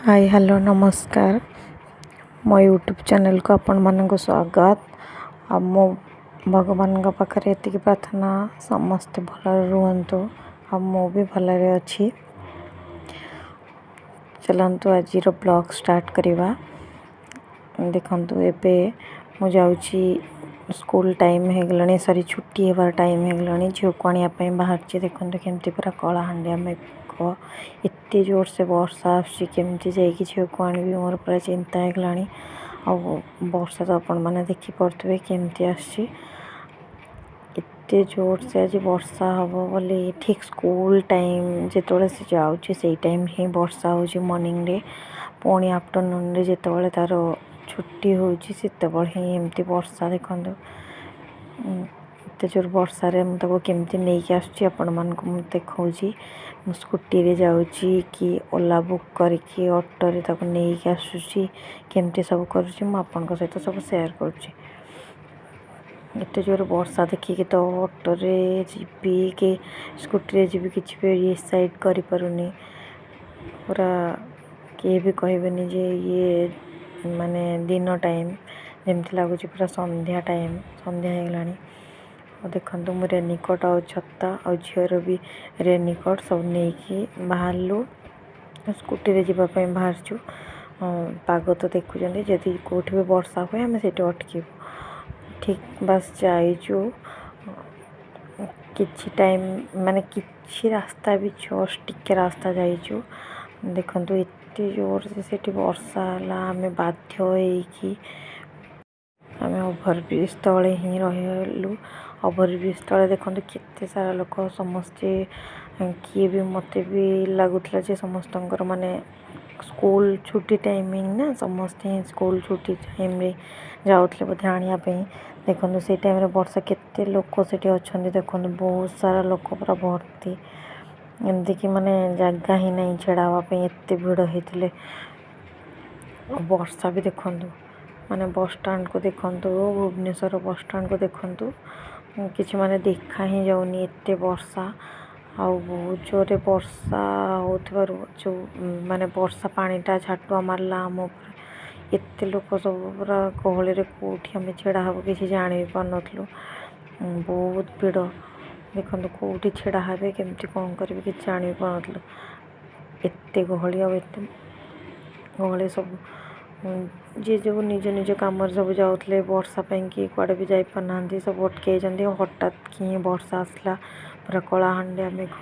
High, hello, ନମସ୍କାର। ମୋ YouTube ଚ୍ୟାନେଲ୍କୁ ଆପଣମାନଙ୍କୁ ସ୍ୱାଗତ। ଆଉ ମୁଁ ଭଗବାନଙ୍କ ପାଖରେ ଏତିକି ପ୍ରାର୍ଥନା, ସମସ୍ତେ ଭଲରେ ରୁହନ୍ତୁ ଆଉ ମୁଁ ବି ଭଲରେ ଅଛି। ଚାଲନ୍ତୁ, ଆଜିର ବ୍ଲଗ୍ ଷ୍ଟାର୍ଟ କରିବା। ଦେଖନ୍ତୁ, ଏବେ ମୁଁ ଯାଉଛି। ସ୍କୁଲ ଟାଇମ୍ ହେଇଗଲାଣି, ସରି, ଛୁଟି ହେବାର ଟାଇମ୍ ହେଇଗଲାଣି। ଝିଅକୁ ଆଣିବା ପାଇଁ ବାହାରିଛି। ଦେଖନ୍ତୁ, କେମିତି ପୁରା କଳାହାଣ୍ଡିଆ ମେଘ, ଏତେ ଜୋରସେ ବର୍ଷା ଆସୁଛି। କେମିତି ଯାଇକି ଝିଅକୁ ଆଣିବି, ମୋର ପୁରା ଚିନ୍ତା ହେଇଗଲାଣି। ଆଉ ବର୍ଷା ତ ଆପଣମାନେ ଦେଖିପାରୁଥିବେ କେମିତି ଆସୁଛି। ଏତେ ଜୋରସେ ଆଜି ବର୍ଷା ହେବ ବୋଲି ଠିକ୍ ସ୍କୁଲ ଟାଇମ୍ ଯେତେବେଳେ ସେ ଯାଉଛି, ସେଇ ଟାଇମ୍ ହିଁ ବର୍ଷା ହେଉଛି ମର୍ଣ୍ଣିଂରେ। ପୁଣି ଆଫ୍ଟରନୁନ୍ରେ ଯେତେବେଳେ ତା'ର ଛୁଟି ହେଉଛି, ସେତେବେଳେ ହିଁ ଏମିତି ବର୍ଷା। ଦେଖନ୍ତୁ, ଏତେ ଜୋର ବର୍ଷାରେ ମୁଁ ତାକୁ କେମିତି ନେଇକି ଆସୁଛି, ଆପଣମାନଙ୍କୁ ମୁଁ ଦେଖାଉଛି। ମୁଁ ସ୍କୁଟିରେ ଯାଉଛି କି ଓଲା ବୁକ୍ କରିକି ଅଟୋରେ ତାକୁ ନେଇକି ଆସୁଛି, କେମିତି ସବୁ କରୁଛି, ମୁଁ ଆପଣଙ୍କ ସହିତ ସବୁ ସେୟାର କରୁଛି। ଏତେ ଜୋର ବର୍ଷା ଦେଖିକି ତ ଅଟୋରେ ଯିବି କି ସ୍କୁଟିରେ ଯିବି, କିଛି ବି ଡିସାଇଡ଼୍ କରିପାରୁନି। ପୁରା କିଏ ବି କହିବେନି ଯେ ଇଏ ମାନେ ଦିନ ଟାଇମ୍, ଯେମିତି ଲାଗୁଛି ପୁରା ସନ୍ଧ୍ୟା ଟାଇମ୍, ସନ୍ଧ୍ୟା ହେଇଗଲାଣି। ଆଉ ଦେଖନ୍ତୁ, ମୁଁ ରେନିକୋଟ୍ ଆଉ ଛତା ଆଉ ଝିଅର ବି ରେନିକୋଟ୍ ସବୁ ନେଇକି ବାହାରିଲୁ। ସ୍କୁଟିରେ ଯିବା ପାଇଁ ବାହାରିଛୁ। ପାଗ ତ ଦେଖୁଛନ୍ତି। ଯଦି କେଉଁଠି ବି ବର୍ଷା ହୁଏ, ଆମେ ସେଇଠି ଅଟକିବୁ। ଠିକ୍ ବାସ୍ ଯାଇଛୁ କିଛି ଟାଇମ୍, ମାନେ କିଛି ରାସ୍ତା ବି, ଜଷ୍ଟ ଟିକେ ରାସ୍ତା ଯାଇଛୁ, ଦେଖନ୍ତୁ ଏତେ ଜୋରସେ ସେଠି ବର୍ଷା ହେଲା। ଆମେ ବାଧ୍ୟ ହେଇକି ଆମେ ଓଭରବ୍ରିଜ୍ ତଳେ ହିଁ ରହିଗଲୁ। ଓଭରବ୍ରିଜ୍ ତଳେ ଦେଖନ୍ତୁ କେତେ ସାରା ଲୋକ ସମସ୍ତେ। କିଏ ବି, ମୋତେ ବି ଲାଗୁଥିଲା ଯେ ସମସ୍ତଙ୍କର ମାନେ ସ୍କୁଲ ଛୁଟି ଟାଇମିଂ ନା, ସମସ୍ତେ ସ୍କୁଲ ଛୁଟି ଟାଇମ୍ରେ ଯାଉଥିଲେ ବୋଧେ ଆଣିବା ପାଇଁ। ଦେଖନ୍ତୁ, ସେଇ ଟାଇମ୍ରେ ବର୍ଷା, କେତେ ଲୋକ ସେଠି ଅଛନ୍ତି ଦେଖନ୍ତୁ। ବହୁତ ସାରା ଲୋକ ପୁରା ଭର୍ତ୍ତି, ଏମିତିକି ମାନେ ଜାଗା ହିଁ ନାହିଁ ଛିଡ଼ା ହେବା ପାଇଁ, ଏତେ ଭିଡ଼ ହେଇଥିଲେ। ବର୍ଷା ବି ଦେଖନ୍ତୁ, ମାନେ ବସଷ୍ଟାଣ୍ଡକୁ ଦେଖନ୍ତୁ, ଭୁବନେଶ୍ୱର ବସଷ୍ଟାଣ୍ଡକୁ ଦେଖନ୍ତୁ, କିଛି ମାନେ ଦେଖା ହିଁ ଯାଉନି, ଏତେ ବର୍ଷା। ଆଉ ବହୁତ ଜୋରରେ ବର୍ଷା ହେଉଥିବାରୁ ଯେଉଁ ମାନେ ବର୍ଷା ପାଣିଟା ଝାଟୁଆ ମାରିଲା ଆମ ଉପରେ। ଏତେ ଲୋକ ସବୁ ପୁରା ଗହଳିରେ କେଉଁଠି ଆମେ ଛିଡ଼ା ହେବୁ, କିଛି ଜାଣି ବି ପାରୁନଥିଲୁ। ବହୁତ ଭିଡ଼। ଦେଖନ୍ତୁ, କେଉଁଠି ଛିଡ଼ା ହେବେ, କେମିତି କ'ଣ କରିବେ, କିଛି ଜାଣି ବି ପାରୁନଥିଲୁ। ଏତେ ଗହଳି ଆଉ ଏତେ ଗହଳି। ସବୁ ଯିଏ ଯେଉଁ ନିଜ ନିଜ କାମରେ ସବୁ ଯାଉଥିଲେ, ବର୍ଷା ପାଇଁ କି କୁଆଡ଼େ ବି ଯାଇପାରୁନାହାନ୍ତି, ସବୁ ଅଟକି ଯାଇଛନ୍ତି। ହଠାତ୍ କି ହିଁ ବର୍ଷା ଆସିଲା, ପୁରା କଳାହାଣ୍ଡିଆ ମେଘ।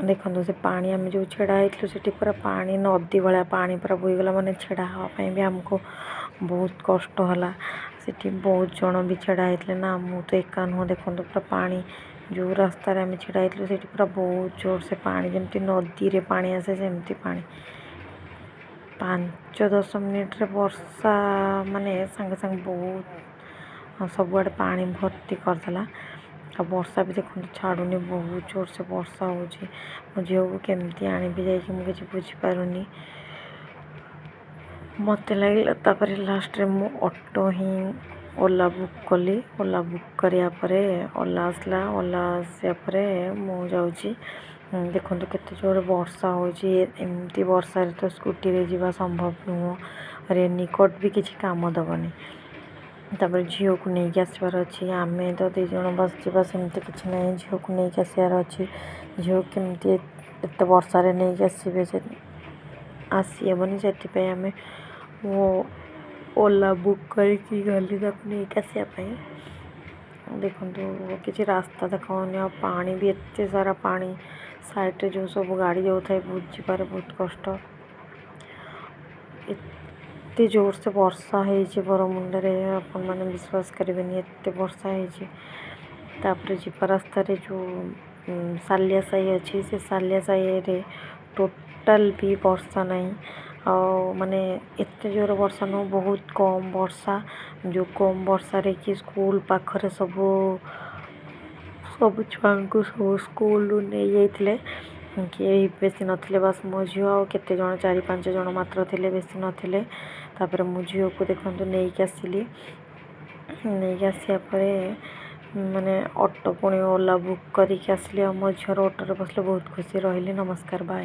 ଦେଖନ୍ତୁ, ସେ ପାଣି, ଆମେ ଯେଉଁ ଛିଡ଼ା ହେଇଥିଲୁ ସେଠି ପୁରା ପାଣି, ନଦୀ ଭଳିଆ ପାଣି ପୁରା ବୋହିଗଲା। ମାନେ ଛିଡ଼ା ହେବା ପାଇଁ ବି ଆମକୁ ବହୁତ କଷ୍ଟ ହେଲା। ସେଠି ବହୁତ ଜଣ ବି ଛିଡ଼ା ହେଇଥିଲେ ନା, ମୁଁ ତ ଏକା ନୁହଁ। ଦେଖନ୍ତୁ, ପୁରା ପାଣି, ଯେଉଁ ରାସ୍ତାରେ ଆମେ ଛିଡ଼ା ହେଇଥିଲୁ, ସେଇଠି ପୁରା ବହୁତ ଜୋରସେ ପାଣି, ଯେମିତି ନଦୀରେ ପାଣି ଆସେ ସେମିତି ପାଣି। 5-10 ମିନିଟ୍ରେ ବର୍ଷା ମାନେ ସାଙ୍ଗେ ସାଙ୍ଗେ ବହୁତ ସବୁଆଡ଼େ ପାଣି ଭର୍ତ୍ତି କରିଦେଲା। ଆଉ ବର୍ଷା ବି ଦେଖନ୍ତୁ ଛାଡ଼ୁନି, ବହୁତ ଜୋରସେ ବର୍ଷା ହେଉଛି। ମୋ ଝିଅକୁ କେମିତି ଆଣିବି ଯାଇକି, ମୁଁ କିଛି ବୁଝିପାରୁନି। ମୋତେ ଲାଗିଲା, ତାପରେ ଲାଷ୍ଟରେ ମୁଁ ଅଟୋ ହିଁ ଓଲା ବୁକ୍ କଲି। ଓଲା ବୁକ୍ କରିବା ପରେ ଓଲା ଆସିଲା। ଓଲା ଆସିବା ପରେ ମୁଁ ଯାଉଛି। ଦେଖନ୍ତୁ କେତେ ଜୋରେ ବର୍ଷା ହେଉଛି। ଏମିତି ବର୍ଷାରେ ତ ସ୍କୁଟିରେ ଯିବା ସମ୍ଭବ ନୁହଁ, ରେନିକୋଟ୍ ବି କିଛି କାମ ଦେବନି। ତାପରେ ଝିଅକୁ ନେଇକି ଆସିବାର ଅଛି। ଆମେ ତ ଦୁଇ ଜଣ ବସିଯିବା ସେମିତି କିଛି ନାହିଁ, ଝିଅକୁ ନେଇକି ଆସିବାର ଅଛି। ଝିଅକୁ କେମିତି ଏତେ ବର୍ଷାରେ ନେଇକି ଆସିବେ? ସେ ଆସିହେବନି। ସେଥିପାଇଁ ଆମେ ମୁଁ ଓଲା ବୁକ୍ କରିକି ଗଲି ତାକୁ ନେଇକି ଆସିବା ପାଇଁ। ଦେଖନ୍ତୁ, କିଛି ରାସ୍ତା ଦେଖାଉନି ଆଉ ପାଣି ବି, ଏତେ ସାରା ପାଣି। ସାଇଡ଼୍ରେ ଯେଉଁ ସବୁ ଗାଡ଼ି ଯାଉଥାଏ, ବୁଝିବାରେ ବହୁତ କଷ୍ଟ। ଏତେ ଜୋରସେ ବର୍ଷା ହେଇଛି ବରମୁଣ୍ଡାରେ, ଆପଣମାନେ ବିଶ୍ୱାସ କରିବେନି, ଏତେ ବର୍ଷା ହେଇଛି। ତାପରେ ଯିବା ରାସ୍ତାରେ ଯେଉଁ ସାଲିଆ ସାହି ଅଛି, ସେ ସାଲିଆ ସାହିରେ ଟୋଟାଲ୍ ବି ବର୍ଷା ନାହିଁ। ଆଉ ମାନେ ଏତେ ଜୋର ବର୍ଷା ନୁହଁ, ବହୁତ କମ୍ ବର୍ଷା। ଯେଉଁ କମ୍ ବର୍ଷାରେ କି ସ୍କୁଲ ପାଖରେ ସବୁ ସବୁ ଛୁଆଙ୍କୁ ସବୁ ସ୍କୁଲରୁ ନେଇଯାଇଥିଲେ। କେହି ବେଶୀ ନଥିଲେ, ବାସ୍ ମୋ ଝିଅ ଆଉ କେତେ ଜଣ, ଚାରି ପାଞ୍ଚ ଜଣ ମାତ୍ର ଥିଲେ, ବେଶୀ ନଥିଲେ। ତାପରେ ମୁଁ ଝିଅକୁ ଦେଖନ୍ତୁ ନେଇକି ଆସିଲି। ନେଇକି ଆସିବା ପରେ ମାନେ ଅଟୋ ପୁଣି ଓଲା ବୁକ୍ କରିକି ଆସିଲି। ଆଉ ମୋ ଝିଅର ଅଟୋରେ ବସିଲେ ବହୁତ ଖୁସି। ରହିଲି, ନମସ୍କାର, ବାଏ।